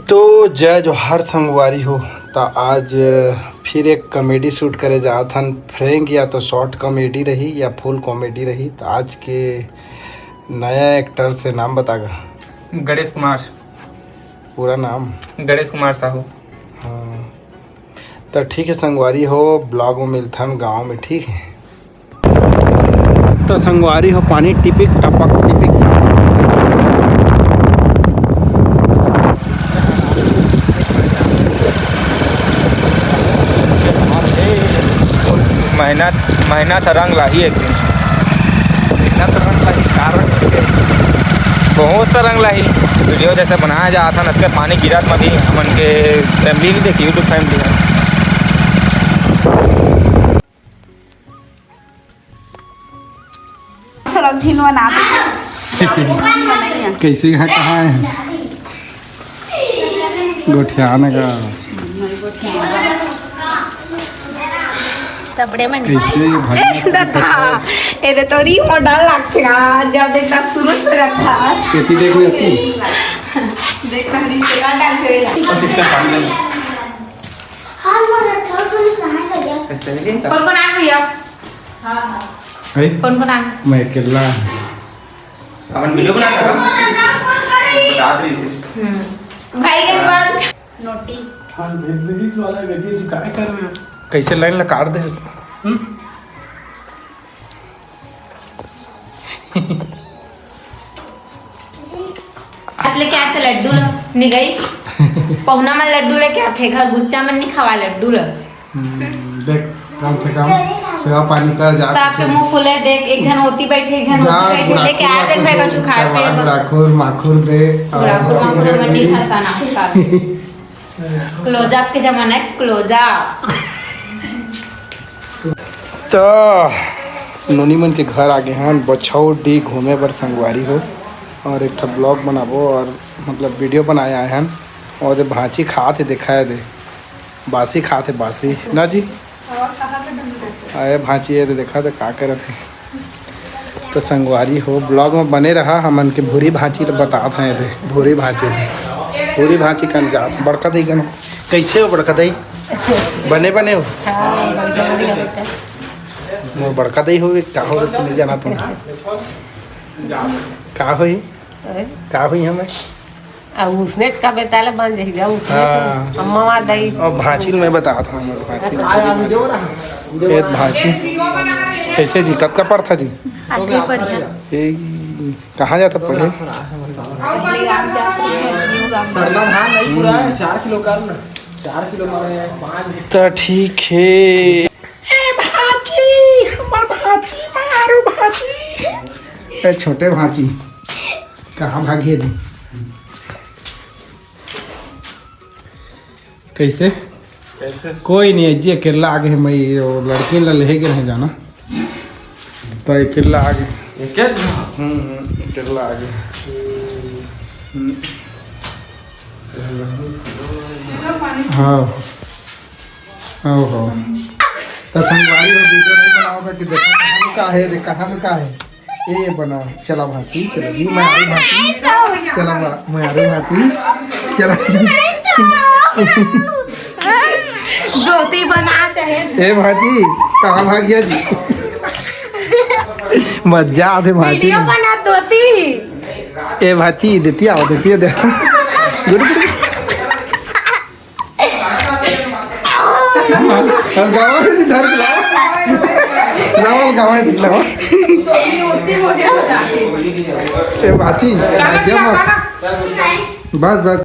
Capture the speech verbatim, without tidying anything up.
तो जय जोहार संगवारी हो। त आज फिर एक comedy shoot करे जात हन। Prank या तो short comedy रही या full comedy रही। त आज के नया actor से नाम बता गा। गणेश कुमार। पूरा नाम? गणेश कुमार साहू। हाँ, त ठीक है संगवारी हो, vlog में मिलथन गाँव में, ठीक है। तो संगवारी हो, पानी टिपिक टपक, टिपिक टपक। मेहनत, मेहनत रंग लाही एक दिन। मेहनत रंग लाही, का रंग लाही? बहुत सा रंग लाही। Video जैसे बनाया जात हन, अतके पानी गिरत म भी हमन के family नहीं देखी, YouTube family है। सरगठिन बना दे। कैसे यहाँ कहाँ है? गोठियाना का। तबड़े में कैसे भाई? ए दत्ता, ए दे तोरी मोटा लागथे आज, जब देखता शुरू से रखा। एती देखो, एती। देख, तहरी से का डाल के। कौन कौन आए भैया? है? कौन कौन आए? मैं अकेला। अपन video बना रहा था। बता रही थी। हम्म। भाई के बाद नोटी। हाँ, भेज दीजिए वाला, भेजिए जी, काय कर रहे हो? कैसे line ला काट दे? हम्म? हाथ लेके आते लड्डू ल, निगई। पहुना मन लड्डू लेके आथे, घर गुस्सा मन नहीं खवा लड्डू ल। हम्म, देख, कम से कम सेवा पानी कर जा। सबके मुंह फुले, देख, एक झन ओती बैठे, एक झन जा, ओती बैठे, लेके आते भाई कछु खाए पिए बर। गुड़ाखुर, माखुर दे, गुड़ाखुर, माखुर मन नहीं खा साना उसका। Close up के जमाना है, close up। तो नोनी मन के घर आ गे हन बछौडी घूमे बर संगवारी हो, और एक ठो vlog बनाबो और मतलब video बनाए आए हन। और दे भांची खात हे, देखा है दे, बासी खात हे, बासी ना जी। अरे भांची, ये दे देखा दे का करत हे। तो संगवारी हो, vlog में बने रहा, हमन के भूरी भांची ल बतात हैं दे, भूरी भांची, भूरी भांची कन जात, बड़का दई कन। कैसे हो बड़का दई? बने बने हो? मोर बड़का दई हो, का हो कि नहीं जाना तुम? का होई? का होई हमें? अब उसने का बेताले बन जाएगा, उसने हाँ। अम्मा वा दई। अब भांची ल मैं बतात हूँ, हमर भांची ल। ए भांची, कैसे जी, कतका पड़था जी? आठवीं पढ़िया। ए, कहाँ जाता पढ़े? पढ़ना धान नहीं पूरा है, चार किलो कर ना, चार किलो मारे हैं, पाँच। तो ठीक है। ए भांची, हमर भांची, मारू भांची। ए छोटे भांची, कहाँ भागिए जी? कैसे? कैसे? कोई नहीं है जी, अकेला आगे है, मैं ये वो लड़की ला लेहे गे रहे जाना, तो अकेला आगे। एके झन? हम्म, हम्म, अकेला आगे। हम्म। हाँ। ओहो। तो संगवारी हो, video नहीं बनाओगा कि देखो कहाँ लुका है, देख कहाँ लुका है। ए बना, चला भांची, चला जी, मैं आ रही भांची। चला बा-, मैं आ रही भांची। चला। धोती बना चाहे। ए भांची, कहाँ भाग गया जी? मजा आते भांची। Video बना धोती। ए भांची, देती आओ, देती दे। गुड, गुड। हम गावा है, इधर लावा। लावा, गावा है, लावा। ए, बाची, भाग्य मत। बस, बस।